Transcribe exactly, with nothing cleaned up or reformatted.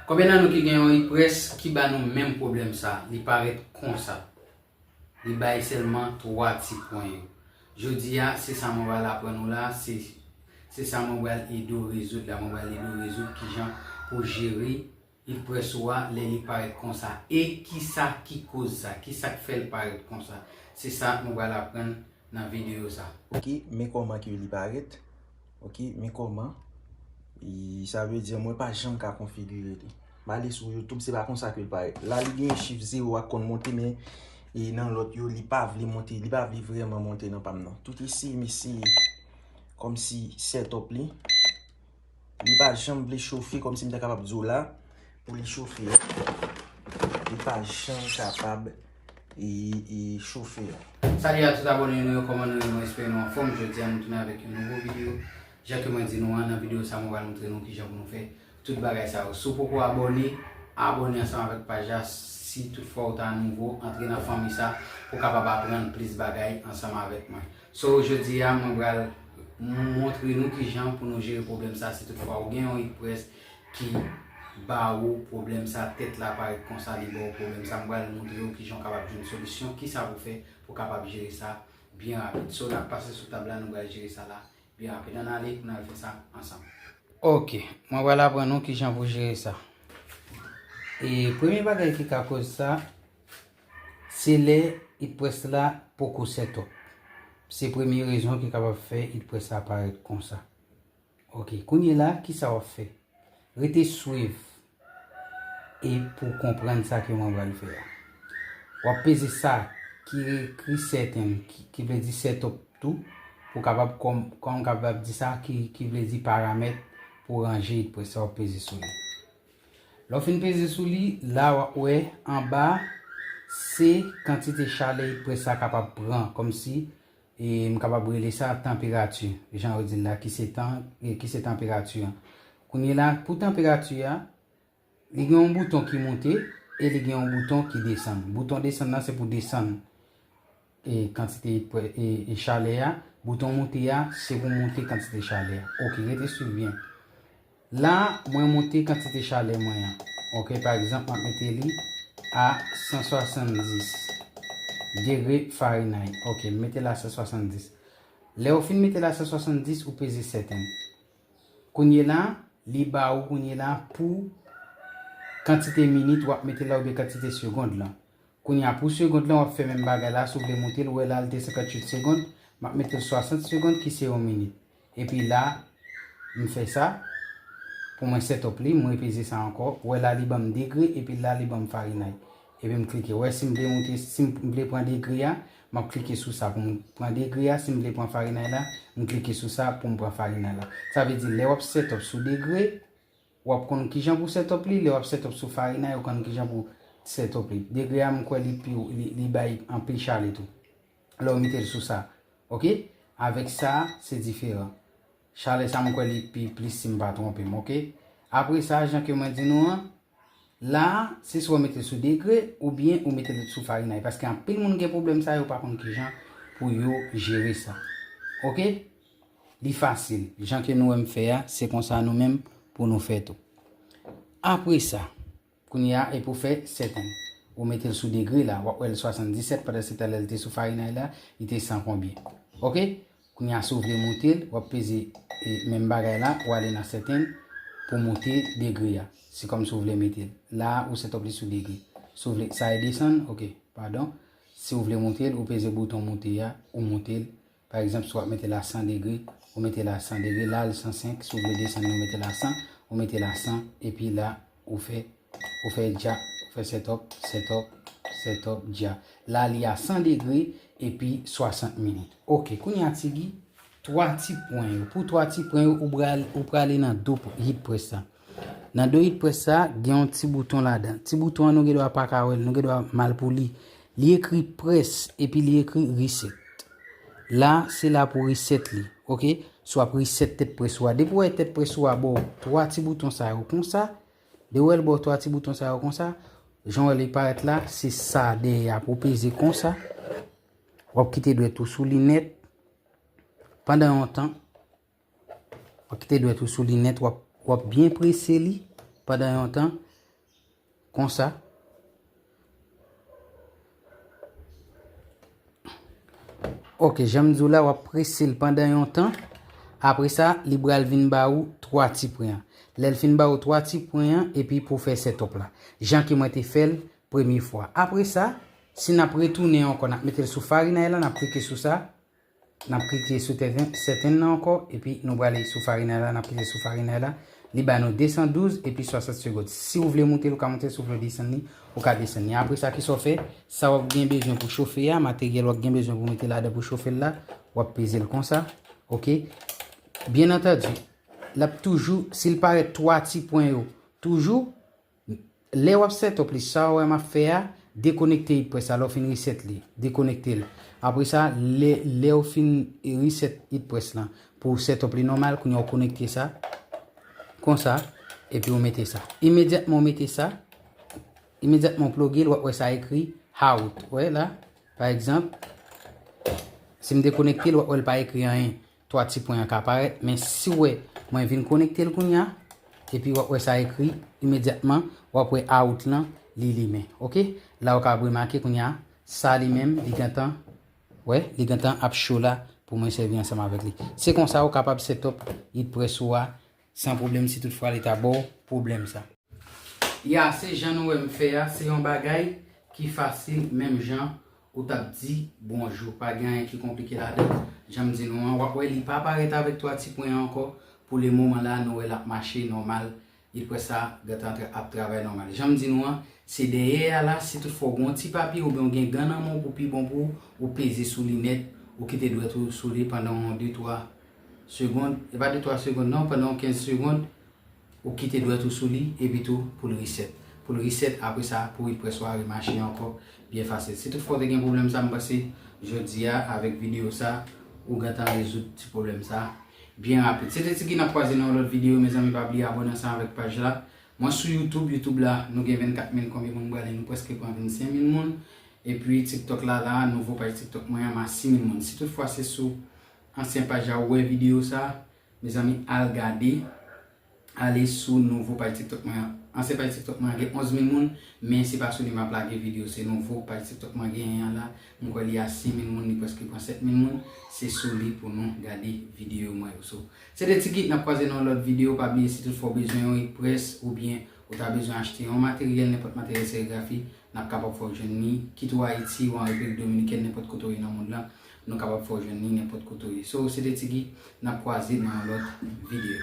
Konbyen nan nou ki gen yon heat press ki ba nou menm pwoblèm sa? Li parèt konsa. Li bay sèlman twa ti pwen yo. Jodi a, se sa mwen pral aprann ou la, se, se sa mwen pral ede w rezoud la. Mwen pral ede w rezoud kijan pou jere heat press ou a lè li parèt konsa. E kisa ki koz sa? Kisa k fè l parèt konsa? Se sa mwen pral aprann nan videyo sa. Ok, men kòman ke li parèt. Ok, men kòman. E sa vle di mwen pa janm ka konfigire li. M ale sou YouTube, se pa konsa ke l parèt. La, li gen chif zewo a k konn monte, men e nan lòt yo, li pa vle monte, li pa vle vrèman monte nan pa m nan. Tout eseye, m eseye. Kòmsi setup li. Li pa janm vle chofe, kòmsi m ta kapab di w la, pou li chofe. Li pa janm kapab e, e chofe. Salut a tout abòne nou yo, kòman nou ye? Mwen espere nou anfòm. Jodi a nou tounen avèk yon nouvo videyo. Jan ke mwen di nou an, nan videyo sa mwen pral montre nou kijan pou nou fè tout bagay sa yo. Si w poko abòne, abòne ansanm avèk paj la. Si toutfwa ou ta nouvo, antre nan fanmi sa pou w kapab aprann plis bagay ansanm avèk mwen. So, jodi a, mwen pral m- montre nou kijan pou nou jere pwoblèm sa. Si toutfwa ou gen yon heat press ki ba ou pwoblèm sa, tèt la parèt konsa, li ba ou pwoblèm sa, mwen pral montre ou kijan w kapab jwenn solisyon, kisa pou fè pou w kapab jere sa byen rapid. So, n ap pase sou tab la, nou pral jere sa la byen rapid. Ann ale pou n al fè sa ansanm. Ok, mwen pral aprann nou kijan pou jere sa. E premye bagay ki ka koz sa, se lè heat press la poko set up. Se premye rezon ki kapab fè heat press la parèt konsa. Ok, kounye la, kisa w ap fè? Rete swiv e pou w konprann sa ke mwen pral fè a. W ap peze sa ki ekri setting, ki, ki vle di setup tou, pou w kapab, kòm, kòm w kapab di sa, ki, ki vle di paramèt pou w ranje heat press la, w ap peze sou li. Lè w fin peze sou li, la w ap wè anba, se kantite chalè heat press la kapab pran, kòmsi, e, m kapab rele sa tanperati, jan yo di l la, ki se tan, e, ki se tanperati an. Kounye la, pou tanperati a, li gen yon bouton ki monte e li gen yon bouton ki desann. Bouton desann nan se pou desann e, kantite pre- e, e chalè a. Bouton monte a, se pou monte kantite chalè a. Ok, rete swiv byen. La, mwen monte kantite chalè mwen an. Ok, pa egzanp, m ap mete li a san swasanndis degre Fahrenheit. Ok, m mete l a san swasanndis. Lè ou fin mete l a san swasanndis, ou peze setting. Kounye la, li ba ou kounye la pou kantite minit w ap mete la oubyen kantite segond lan. Kounye a, pou segond lan, w ap fè menm bagay la, si w vle monte l, ou wè la, l te senkantuit segond, m ap mete l swasant segond, ki se yon minit. Epi la, m fè sa, pou mwen set up li, mwen peze sa ankò, ou wè la, li ban m degre, epi la, li ban m Fahrenheit. Epi m klike. Ou wè, si m vle monte, si m vle pran degre a, m ap klike sou sa pou m pran degre a. Si m vle pran Fahrenheit la, m klike sou sa pou m pran Fahrenheit la. Sa vle di, lè w ap set up sou degre, w ap konn kijan pou set up li. Lè w ap set up sou Fahrenheit, ou konn kijan pou set up li. Degre a, m kwè li pi, li, li bay anpil chalè tou. Lè w mete l sou sa. Ok? Avèk sa, se diferan. Chalè sa, m kwè li pi plis si m pa twonpe m, ok? Apre sa, jan ke mwen di nou an, la, se swa w mete l sou degre, oubyen ou mete l sou Fahrenheit. Paske anpil moun gen pwoblèm sa, yo pa konn kijan pou yo jere sa. Ok? Li fasil. Jan ke nou wè m fè a, se konsa nou menm pou nou fè tou. Apre sa, kounye a, e pou fè setting. Ou mete l sou degre la, w ap wè l swasanndisèt, pandan se tan lè l te sou Fahrenheit la, li te san konbyen. Ok? Kounye a, si w vle monte l, w ap peze, e, menm bagay la, w ale nan setting pou monte degre a. Se kòm si w vle mete l. La, ou set up li sou degre. Si w vle, sa e desann, ok, padon. Si w vle monte l, ou peze bouton monte a, ou monte l. Pa egzanp, si w ap mete l a san degre, ou mete l a san degre, la l san senk, si w vle desann, ou mete l a san, ou mete l a san, epi la, ou fè, ou fè dja, ou fè set up, set up, set up, dja. La, li a san degre, epi swasant minit. Ok, kounye a, Tigi, twa ti pwen yo. Pou twa ti pwen yo, ou pral, ou prale nan do heat press la. Nan do heat press sa, gen yon ti bouton ladan. Ti bouton an, nou gen dwa pa ka wè l, nou gen dwa mal pou li. Li ekri press, epi li ekri reset. La, se la pou reset li, ok? Si w ap reset tèt press ou a. Depi w wè tèt press ou a ba w twa ti bouton sa yo konsa, depi w wè l ba w twa ti bouton sa yo konsa, jan w wè li parèt la, se sa dèyè a pou w peze konsa. W ap kite dwèt ou sou li nèt. Pandan yon tan, w ap kite dwèt ou sou li nèt, w ap, w ap byen prese li pandan yon tan. Konsa. Ok, jan m di w la, w ap prese l pandan yon tan. Apre sa, li pral vin ba ou twa ti pwen an. Lè l fin ba ou twa ti pwen an, epi pou w fè setup la. Jan ke mwen te fè l premye fwa. Apre sa, si n ap retounen ankò, n ap mete l sou Farinay la, n ap klike sou sa. N ap klike sou sèten nan ankò, epi nou prale sou Farinay la, n ap klike sou Farinay la. Li ba nou de san douz epi swasant segond. Si w vle moute l, ou ka moute l, si w vle desann li, ou ka desann li. Apre sa, kisa w fè? Sa w ap gen bezwen pou chofe a, materyèl w ap gen bezwen pou mete ladan pou chofe l la, w ap peze l konsa. Ok? Byen antandi, l ap toujou, si l parèt twa ti pwen yo, toujou, lè w ap setup li, sa w wè m ap fè a, dekonekte heat press la, lè w fin reset li, dekonekte l. Apre sa, lè, lè w fin reset heat press lan, pou setup li nòmal, kounye a w konekte sa, konsa, epi w mete sa. Imedyatman w mete sa, imedyatman w ploge l, w ap wè sa ekri out. Wè la, pa egzanp, si m dekonekte l, w ap wè l pa ekri anyen. Twa ti pwen an ka parèt, men si w wè mwen vin konekte l kounye a, epi w ap wè sa ekri imedyatman, w ap wè out lan, li limen. Ok? La w ka remake kounye a, sa li menm, li gentan, wè, li gentan ap cho la pou mwen sèvi ansanm avèk li. Se konsa ou kapab setup heat press ou a san pwoblèm si toutfwa li ta ba w pwoblèm sa. Ya, se jan nou wè m fè a, se yon bagay ki fasil, menm jan ou t ap di bonjou. Pa gen anyen ki konplike ladan. Jan m di nou an, w ap wè li pa parèt avèk twa ti pwen an ankò. Pou le moman la, nou wè l ap mache nòmal. Heat press sa gentan tra-, ap travay nòmal. Jan m di nou an, se dèyè a la, si toutfwa w gen yon ti papye oubyen w gen gan nan men w pou pi bon pou ou, ou peze sou li nèt, ou kite dwèt ou sou li pandan yon de twa segonn, e pa de twa segonn non, pandan yon kenz segonn, ou kite dwèt ou sou li, epi tou pou l reset. Pou l reset, apre sa, pou heat press ou a remache ankò byen fasil. Si toutfwa w te gen pwoblèm sa, m panse jodi a, avèk videyo sa, ou gentan rezoud ti pwoblèm sa byen rapid. Se te Tiki, n ap kwaze nan yon lòt videyo, mezanmi, pa bliye abòne ansanm avèk paj la. Mwen sou YouTube, YouTube la, nou gen vennkat mil konbyen moun m prale, nou prèske pran vennsenk mil moun. Epi TikTok la, la, nouvo paj TikTok mwen an, m a sis mil moun. Si toutfwa se sou ansyen paj la ou wè videyo sa, mezanmi, al gade, ale sou nouvo paj TikTok mwen an. Ansyen paj TikTok mwen an gen onz mil moun, men se pa sou li m ap lage videyo, se nouvo paj TikTok mwen genyen an la. M kwè li a sis mil moun, li prèske pran sèt mil moun. Se sou li pou nou gade videyo mwen yo. So, se te Tiki, n ap kwaze nan yon lòt videyo. Pa bliye, si toutfwa w bezwen yon heat press oubyen ou ta bezwen achte yon materyèl, nenpòt materyèl serigrafi, n ap kapab fè w jwenn li, kit ou Ayiti ou an Repiblik Dominikèn, nenpòt kote w ye nan mond lan, nou kapab fè w jwenn li nenpòt kote w ye. So, se te Tiki, n ap kwaze nan yon lòt videyo.